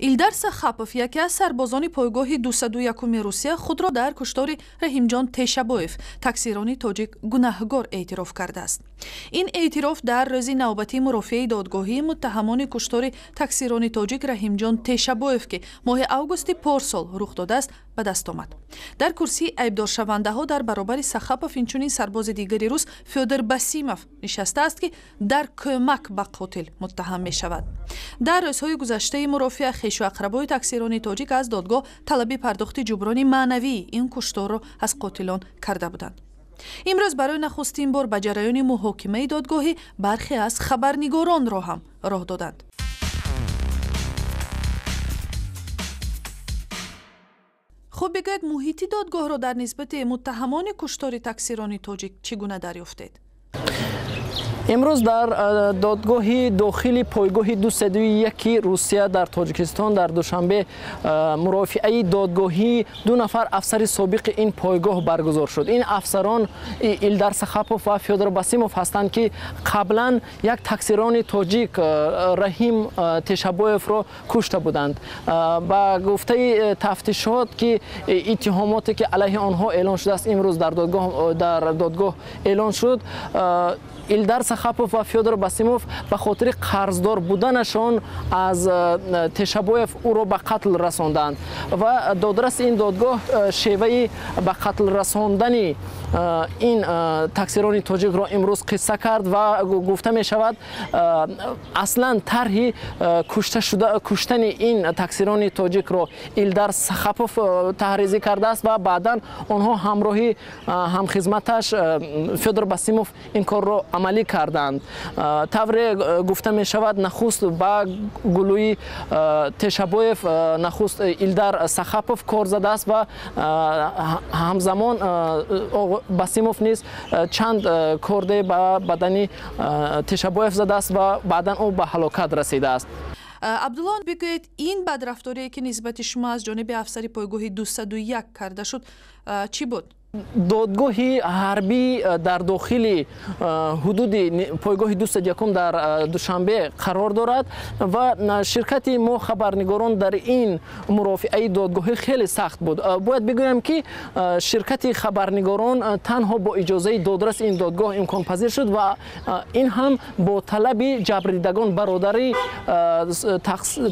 Илдар Сахапов, яке аз сарбозони пойгоҳи 201-уми Русия, худро дар куштори Раҳимҷон Тешабоев, таксирони тоҷик, гунаҳгор эътироф кардааст. Ин эътироф дар рӯзи навбатии мурофиаи додгоҳии муттаҳамони куштори таксирони тоҷик Раҳимҷон Тешабоев, ки моҳи августи порсол рух додааст, ба даст омад. Дар курсии айбдоршавандаҳо дар баробари Сахапов инчунин сарбози дигари рус Фёдор Басимов нишастааст, ки дар кӯмак ба қотил муттаҳам мешавад. Дар рӯзҳои гузаштаи мурофиа хешу ақрабои таксирони тоҷик аз додгоҳ талаби пардохти ҷуброни маънавии ин кушторро аз қотилон карда буданд. Имрӯз барои нахустин бор ба ҷараёни муҳокимаи додгоҳӣ бархе аз хабарнигоронро ҳам роҳ доданд. Хуб, бигӯед, муҳити додгоҳро дар нисбати муттаҳамони куштори таксирони тоҷик чӣ гуна дарёфтед? Имрӯз дар додгоҳи дохили пойгоҳи 201 Русия дар Тоҷикистон дар Душанбе мурофиаи додгоҳии ду нафар афсари собиқи ин пойгоҳ баргузор шуд. Ин афсарон Илдар Сахапов ва Фёдор Басимов ҳастанд, ки қаблан як таксирони тоҷик Раҳим Тешабоевро кушта буданд. Ба гуфтаи тафтишот, ки иттиҳомоте ки алайҳи онҳо эълон шудааст, имрӯз дар додгоҳ эълон шуд, Илдар Сахапов ва Фёдор Басимов ба хотири қарздор буданашон аз Тешабоев ӯро ба қатл расонданд ва додраси ин додгоҳ шеваи ба қатл расондани ин таксирони тоҷикро имрӯз қисса кард ва гуфта мешавад, аслан тарҳи куштани ин таксирони тоҷикро Илдар Сахапов таҳризӣ кардааст ва баъдан онҳо ҳамроҳи ҳамхизматаш Фёдор Басимов ин корро амалӣ карданд. Тавре гуфта мешавад, нахуст ба гулӯи Тешабоев нахуст Илдар Сахапов кор задааст ва ҳамзамон Басимов низ чанд корде ба бадани Тешабоев задааст ва баъдан ӯ ба ҳалокат расидааст. Абдулло, бигӯед, ин бадрафторие, ки нисбати шумо аз ҷониби афсари пойгоҳи 201 карда шуд, чӣ буд? Додгоҳи ҳарбӣ дар дохили ҳудуди пойгоҳи 201 дар Душанбе қарор дорад ва ширкати мо хабарнигорон дар ин мурофиаи додгоҳӣ хеле сахт буд. Бояд бигӯям, ки ширкати хабарнигорон танҳо бо иҷозаи додраси ин додгоҳ имконпазир шуд ва ин ҳам бо талаби ҷабрдидагон, бародари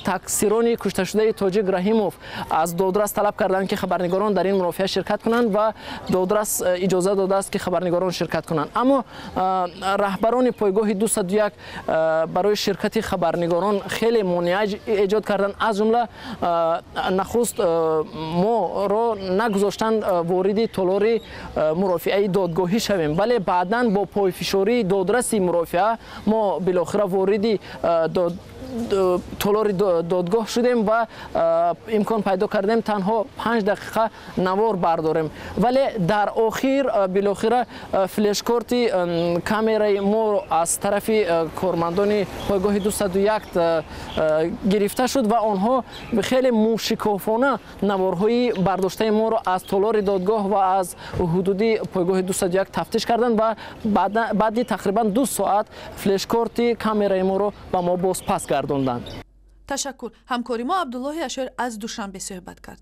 таксирони кушташудаи тоҷик Раҳимов аз додрас талаб карданд, ки хабарнигорон дар ин мурофиа ширкат кунанд ва додрас иҷоза додааст, ки хабарнигорон ширкат кунанд. Аммо раҳбарони пойгоҳи 201 барои ширкати хабарнигорон хеле монеа эҷод карданд. Аз ҷумла нахуст моро нагузоштанд вориди толори мурофиаи додгоҳӣ шавем, вале баъдан бо пойфишории додраси мурофиа мо билохира вориди толори додгоҳ шудем ва имкон пайдо кардем танҳо 5 дақиқа навор бардорем. Вале дар охир билохира флешкорти камераи мо аз тарафи кормандони пойгоҳи 201 гирифта шуд ва онҳо хеле мушикофона наворҳои бардоштаи моро аз толори додгоҳ ва аз ҳудуди пойгоҳи 201 тафтиш карданд ва баъди тақрибан 2 соат флешкорти камераи моро ба мо бозпас гардонданд. Ташаккур. Ҳамкори мо Абдуллоҳи Ашёр аз Душанбе суҳбат кард.